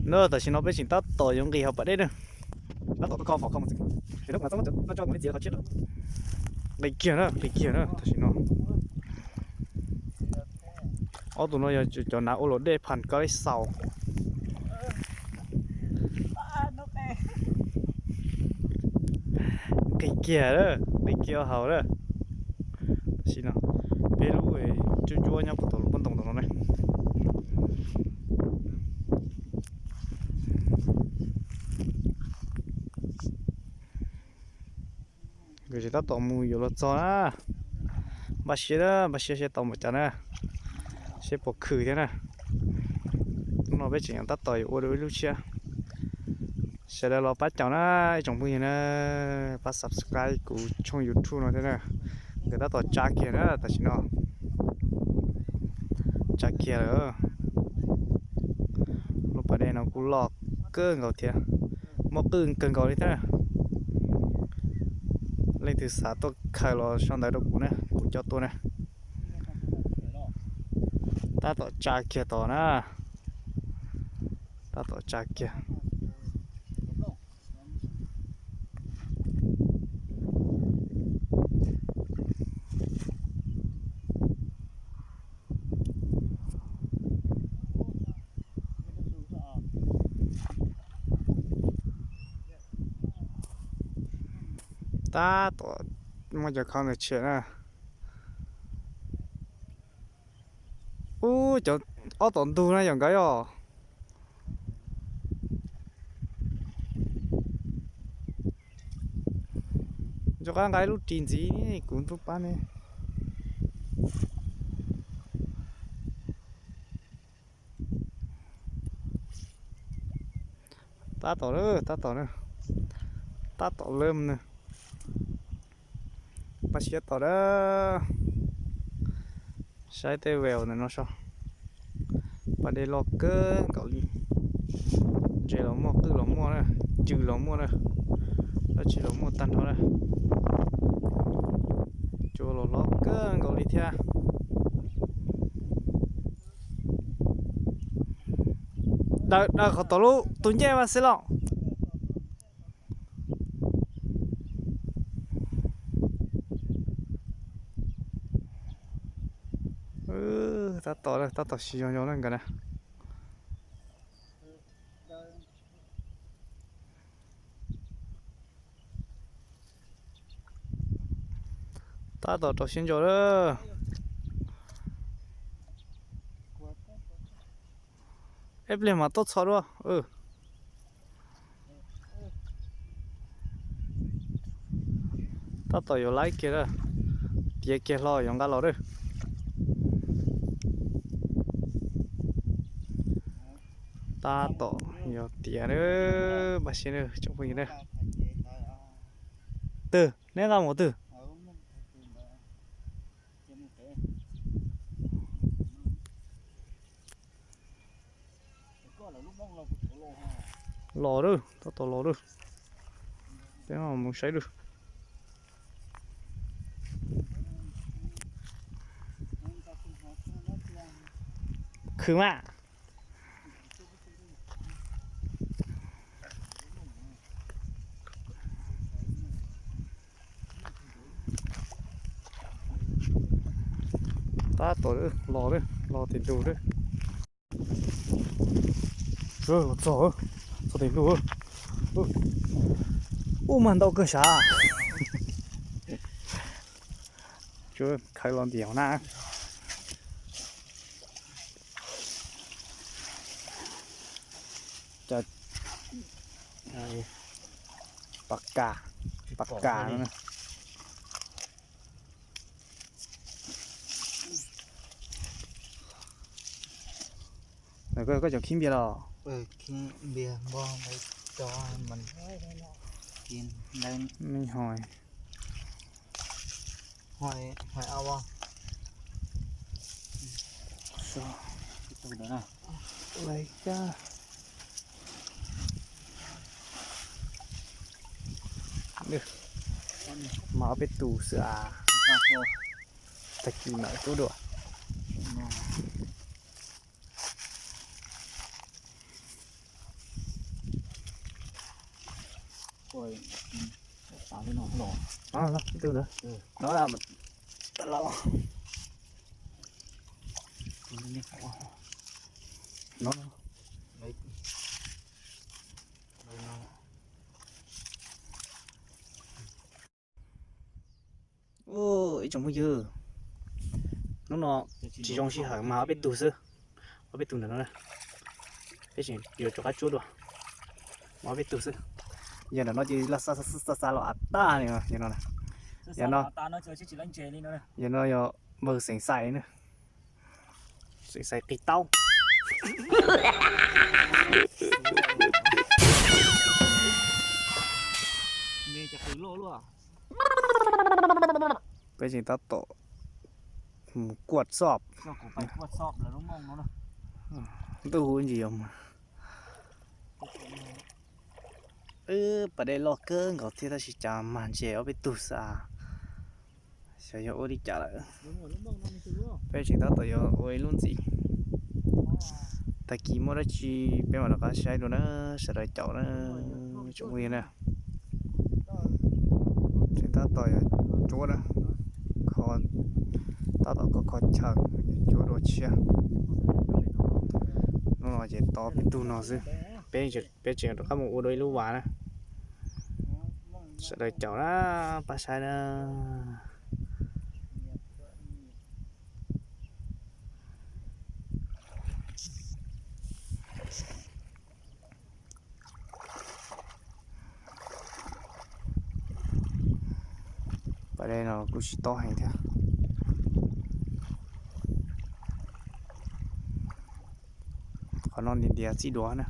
No tam sim no peb tseem tab tom yuav nqis hauv pas dej na. Nqis kiag na, nqis kiag na tam sim no. Ob tug no yog cov nav ua luam dej phas kab lib xaus. Nqis kiag, nqis kiag hauv na. Tam sim no peb lub cuab cuab nyob puag tom lub pob ntoo tom no ne. Nkawd tseem tab tom mus yuav los txog na. Npaj siab, npaj siab seb tau mus cas na, seb puas khwv thiab na. Hnub no peb tseem tab tom yuav ua dua ib lub tshiab. Sawv daws los pab caum na, ib tsoom phooj ywg na, pab subscribe kuv tshooj YouTube no thiab na. Nkawd tab tom tsa kiag na tam sim no. Tsa kiag lawm. Lub pas dej no kuj loj kawg nkaus thiab, muaj qwj kawg nkaus li thiab na. Leej twg xav tuaj khaws los sau ntawv rau kuv na, kuv coj tuaj na. Tab tom tsa kiag tod na. Tab tom tsa kiag. Tab tom muaj cov khaub ncaws tshiab na. Ub, cov ob tom ntug na yom nkawd yom. Nco qab nqa ib lub ris ntxiv kuv ntuj pab ne. Tab tom, tab tom, tab tom lawm na. Npaj siab tos na. Saib tej view ntawm no so. Pas dej loj kawg nkaus li. Ntses los muaj, qwj los muaj na, cw los muaj na, dab tsi los muaj tag nrho na. Cua los loj kawg nkaus li thiab. Daws, daws qhov tom lub tus ncej mas xwb los. Tab tom, tab tom siv zog zog na nkawd na. Tab tom rau siab ntso lawm. Ib pliag mas tuaj txog dua. Tab tom yuav laib kiag lawm. Tiav kiag hlo yuav nqa los lawm. Tab tom yuav tiav lawm, npaj siab lawm tsoom phooj ywg na. Twg neb nqa mus twg? Los lawm, tab tom los lawm. Peb mus saib lawm. Khwv mas. Tab tom los lawm, los tim ntug lawm. Los txog, txog tim ntug. Ub, mas ntau kawg sav. Khaws los ntim hauv na. Pas kas, pas kas no. Koj cov khib npias los? Khib npias npog ntawd cov me hoi. Mas ob peb tus xwb as. Tag kis mam tuaj dua. Ib tsoom phooj ywg, hnub no tsis zoo sij hawm mas ob peb tug xwb, ob peb tug ntawm no, peb tseem yuav rov qab tsuab dua, mas ob peb tug xwb. Yog ntawm no ces laj xa xa los av tag li no, yog no, yog no yog npawg Xeem Xais na, Xeem Xais qis taub. Peb tseem tab tom mus kuaj txoj, ntuj hu ntsis yog mas. Wb pas dej loj kawg nkaus thiab tab sis cas mag ntses ob peb tug xwb, xyov yog ua li cas lawm. Peb tseem tab tom yuav ua ib lub ntxiv. Tag kis muaj dab tsi peb mam rov qab saib dua na, sawv daws caum na, tsoom phooj ywg na. Tseem tab tom yuav tsuab na, kho, tab tom kho kho chaw, yuav tsuab dua tshiab. Hnub no ces tau peb tug no xwb, peb, peb tseem rov qab mus ua dua ib lub vas na. Sawv daws caum na, pab saib na. Pas dej no kuj tsis tob heev thiab. Qhov no nti ntiav txij duav na,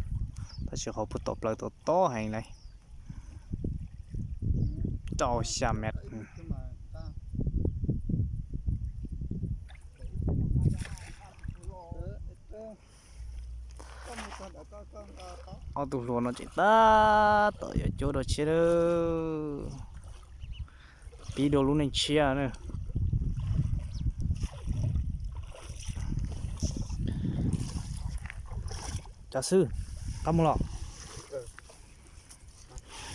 tab sis qhov puag tom plawv tod tob heev lawm. Rau xya mev. Ob tug hluas no tseem tab tom yuav cuab dua tshiab lawm. Pib dua lub neej tshiab na. Cov xwb, qab mus los.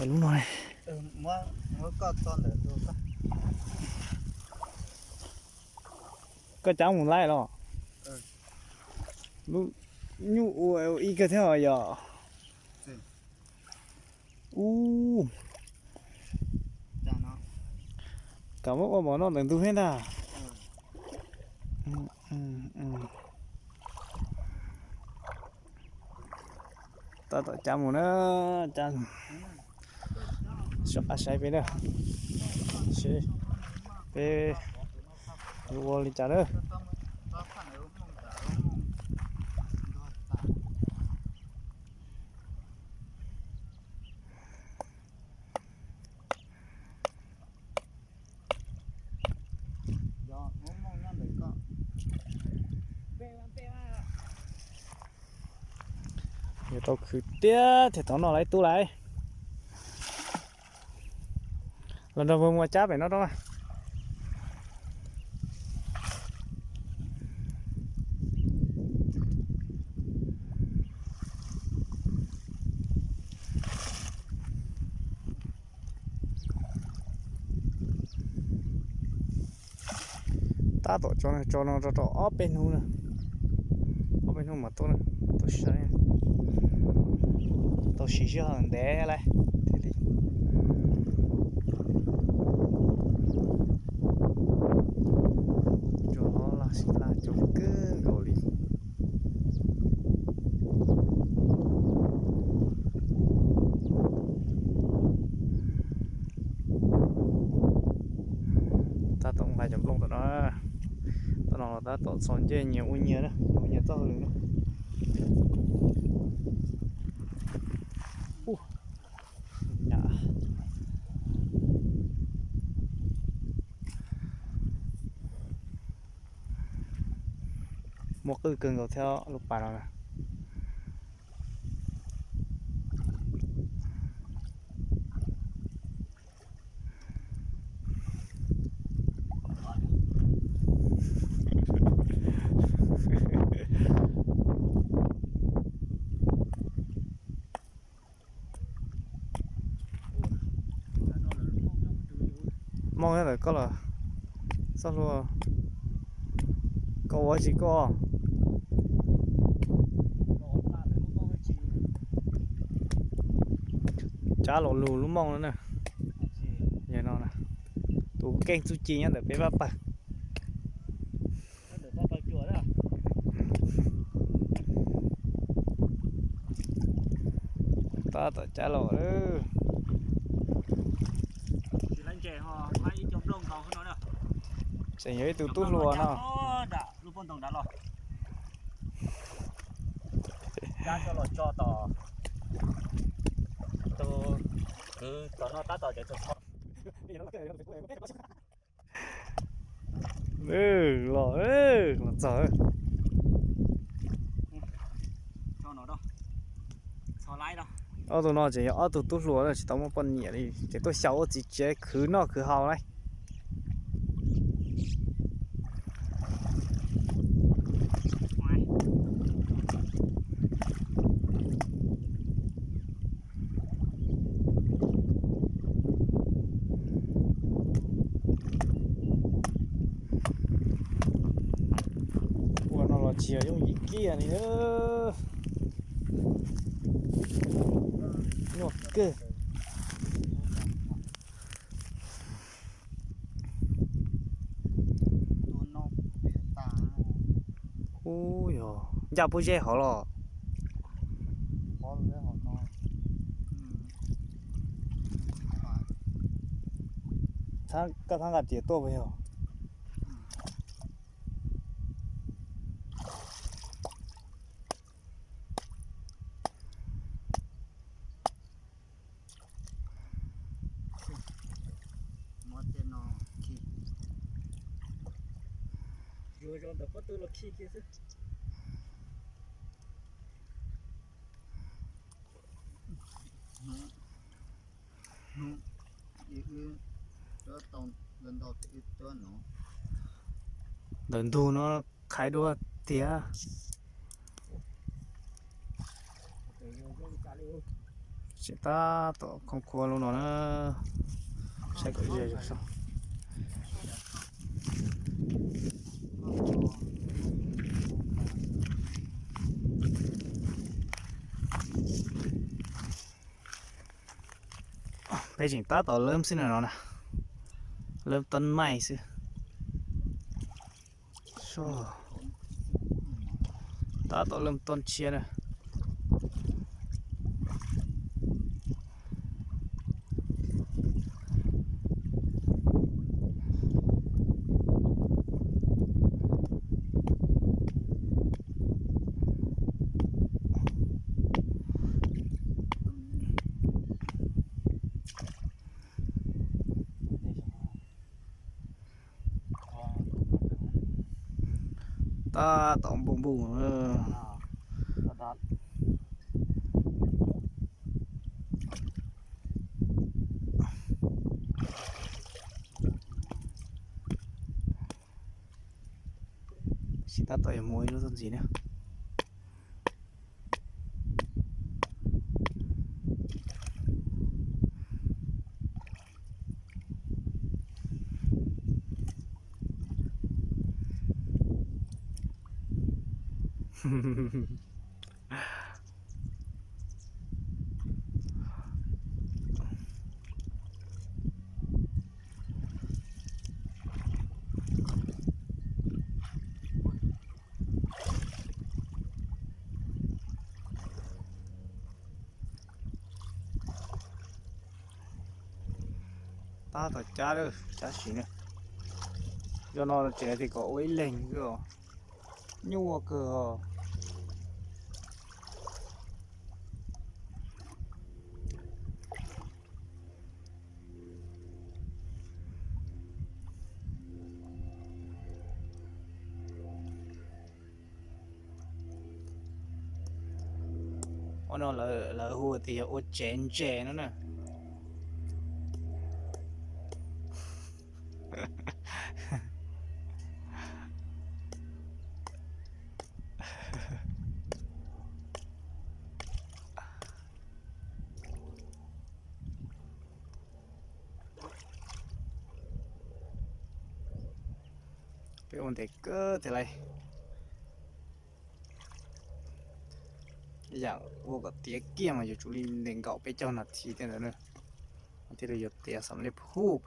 Lub no, koj cab mus laij los? Lub nyuj ua ib kawg thiab yom. Ub, kam muab ua mov noj ntawm ntug thiab ntag. Tab tom cab mus na, cab, soj qab saib peb na, seb peb yuav ua li cas na. Yuav tau khwv tiag thiaj tau noj lawm tub lawm. Los nrog npawg mus cab pem no rau na. Tab tom tso no, tso no rau rau ob peb hnub na, ob peb hnub mas tuaj na, tuaj saib. Tau siv sij hawm ntev lawm thiaj li tso laj xim laj coob kawg nkaus li. Tab tom nqa cov nplooj tom no, tom no los tab tom txhos ncej nyias ua nyias na, nyias ua nyias txoj hauj lwm na. Muaj qwj kawg nkaus thiab lub pas no na. Mooj nyob ntawm koj los txoj hlua, koj ua tsis koj. Tsab los lug lub mooj no na. Yog no na, tus keej txuj ci nyob ntawm peb pab pawg. Tab tom cab los. Tseem yog ib tug tub hluas no. Los, los txog. Ob tug no tseem yog ob tug tub hluas na, tsis tau muaj poj niam li, ces tuaj xyaum ua txiv tsev khwv noj khwv haus na. Ua no los tsis yog yooj yim kiag li. Nyuaj kawg. Ub, yog ncaj pob zeb hov los? Koj thab nqa riam tuaj puas yog? Zuag zog ntawm pob tw los khi kiag xwb. Ntawm ntug no qhaiv dua tiag. Tseem tab tom khoov khuav lub no na. Saib kom ze zog soj. Peb tseem tab tom lawb xwb na no na. Lawb toj maij xwb. Tab tom lawb toj tshiab na. Tab tom npau npau. Tab tom yuav mus ib lub txuj ntxiv na. Tab tom cab lawm, cab sim na. Yog no tseem tias kom ua ib leeg, nyuaj kawg os. Ua no lawv hu tias yog ua tsev ntses no na. Peb ua ntev kawg thiab lauj. Yam ua kom tiav kiag mas yuav tsum li ntev nkaum peb caug nas this tej ntawd na, thiaj li yuav tiav xam li phub.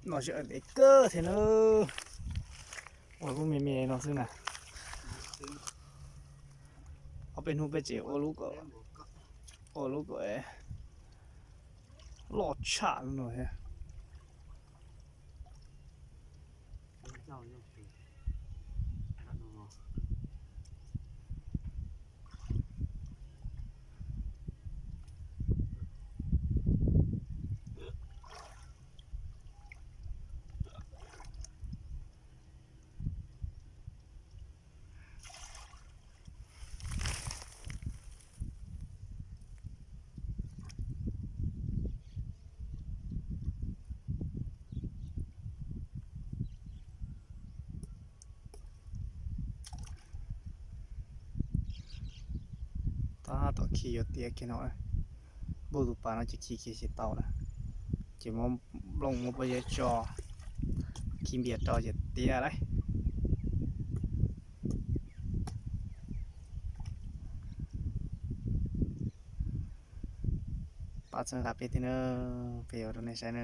No sib ntev kawg thiab na. Ua kuj me me no xwb na. Ob peb hnub peb tseem ua lub kom, ua lub kom loj tshaj no thiab. Tab tom khi yuav tiav kiag no. Npuj tus pas no ces khi kiag tsis tau na. Ces muab nplooj muab pob zeb tso, khi npias rau ces tiav lauj. Pab txhawb nqa peb thiab na, peb yuav rau nej saib na.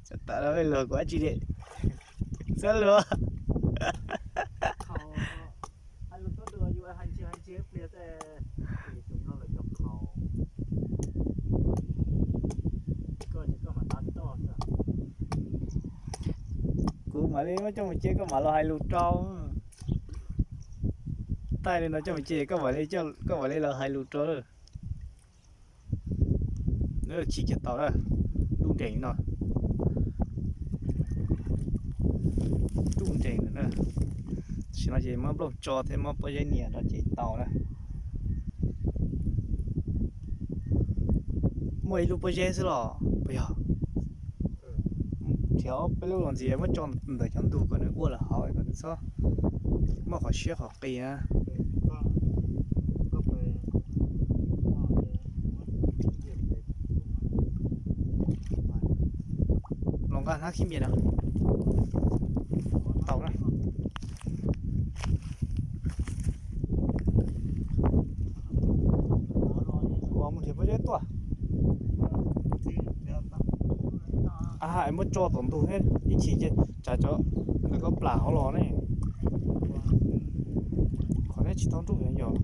Txawm tawm los luag kuv dab tsi li. Txawm luag. Kuv mam li muab coj mus cia koj mam los hais lus rau. Taij li no coj mus cia koj mam li, koj mam li los hais lus rau. Khi kiag tau na. Ntuj nrees no. Ntuj nrees na. Tam sim no ces muab nplooj tso thiab muab pob zeb nias rau ces tau na. Muaj ib lub pob zeb xwb los puas yog? Nrhiav ob peb lub los ntxiv muab tso ntawm cov ntug kom nws ua lawm hauv kom nws txhob muaj qhov siab qhov qis na. Los nqa hnab khib npias no. Tau na. Ua mus nrhiav pob zeb tuaj. Muab tso tom ntug thiab ib chim ces tsam cov ntawm koj plam hauv los ne. Qhov neb tsis tau nruj yog.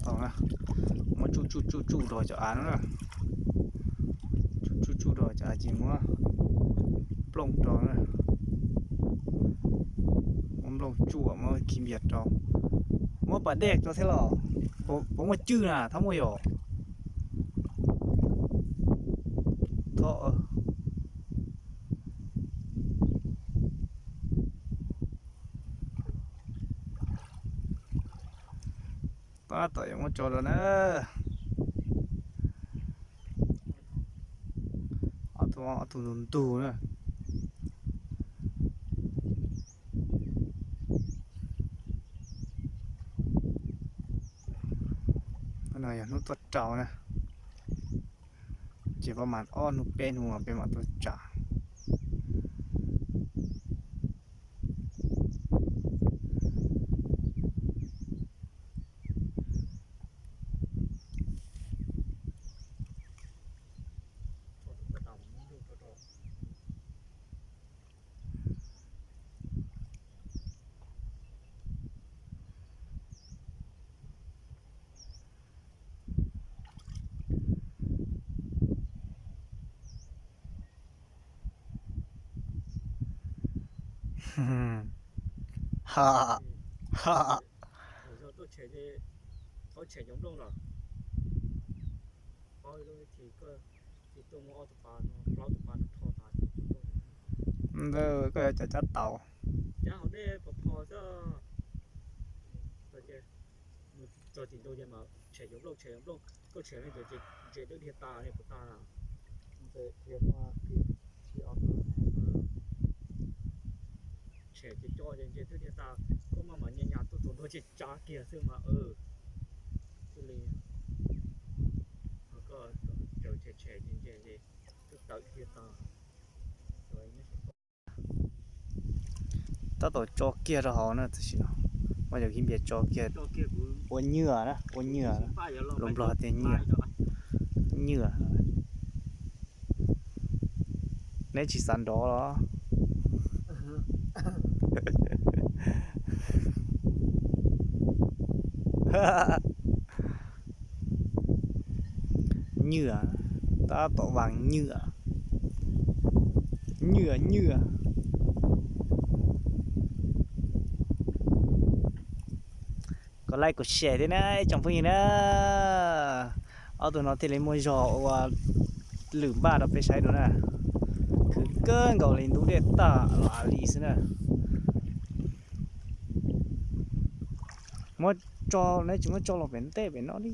Tau na, muab tsuj tsuj tsuj tsuj rau cov av no na. Tsuj tsuj tsuj rau cov av ces muab nplooj rau na. Muab nplooj tsuj muab khi npias rau. Muab pas dej rau thiab los? Puas muaj cwj na, thaub muaj yom? Thaub. Tab tom yuav muab tso rau na. Ob tug ntug ntug na. No yog hnub tuaj rau na. Ces pab mas ob hnub peb hnub peb mam tuaj tsam. Ha ha. Ntawd koj yuav cov cab tau. Tshem ces co ces ntses twb thiaj tag, koj maj mam nyas nyas tuaj txog ntua ces tsa kiag xwb mas. Thiaj li, koj tsaws tshem tshem ces ntses ces twb tawm kiag tag. Tab tom tso kiag rau hauv na, tam sim no muab cov khib npias tso kiag. Ua nyuaj na, ua nyuaj, lus Nplog tias nyuaj. Nyuaj. Neb tsis xav nrov los? Nyuaj, tab tom vas nyuaj. Nyuaj nyuaj. Kom like kom share thiab na ib tsoom phooj ywg na. Ob tug no thiaj li muaj zog ua lwm npaj rau peb saib dua na. Khwv kawg nkaus li, ntub dej tag los li xwb na. Muab tso, neb tsis muab tso los pem ntej pem no li.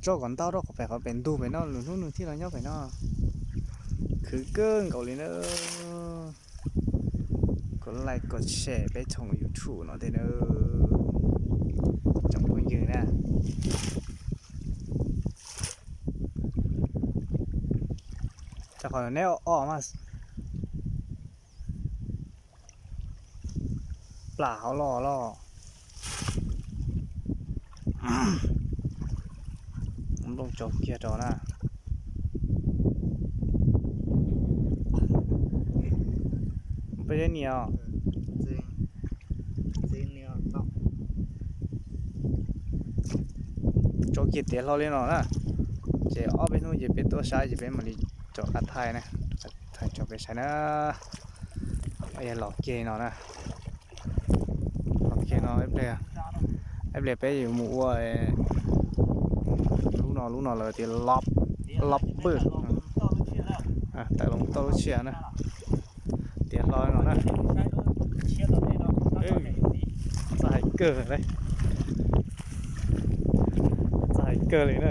Tso kom ntau rau qhov pem, qhov pem ntug pem no, lwm hnub nws thiaj los nyob pem no. Khwv kawg nkaus li na. Kom like kom share peb channel YouTube no thiab na tsoom phooj ywg na. Rau qhov neb o mas plam hauv los los. Nplooj tso kiag rau na. Peb nias os. Tso kiag tiav hlo li no na, ces ob peb hnub ces peb tuaj saib ces peb mam li rov qab thaij na, thaij tso peb saib na. Los kiag no na, los kiag no ib pliag, ib pliag peb yuav mus ua lub no, lub no lawv tias lob pwj, tawm los tau lub tsiab na. Tiav hlo no na. Txoj hais kawg li, txoj hais kawg li na.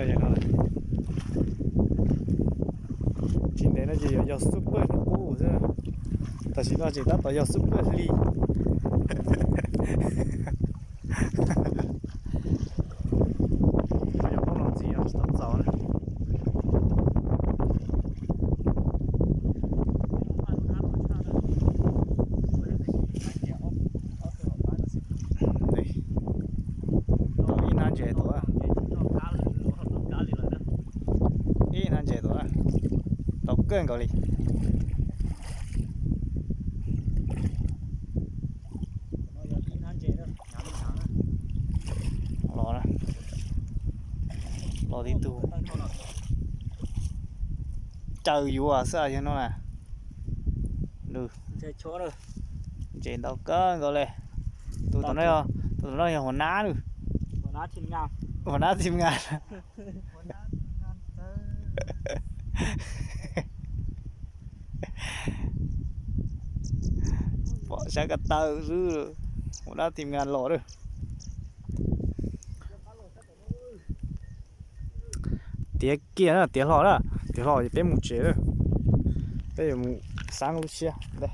Tsis ntev no ces yuav yog super hnub qub xwb. Tam sim no tseem tab tom yog super hli. Yog poob no ntxiv yog tsis tau txaus na. Ib hnab ntses tau, ib hnab ntses tau, tau kawg nkaus li. Los, los tib tug caw yuav xwb yog no na. Ntses ntau kawg nkaus li. Tus tom no, tus tom no yog huas nab nws. Huas nab thim ngas. Pom sab ko taw xwb, huas nab thim ngas los lawm. Tiav kiag na, tiav hlo na, tiav hlo ces peb mus tsev lawm. Peb yuav mus xab lub siab ntag.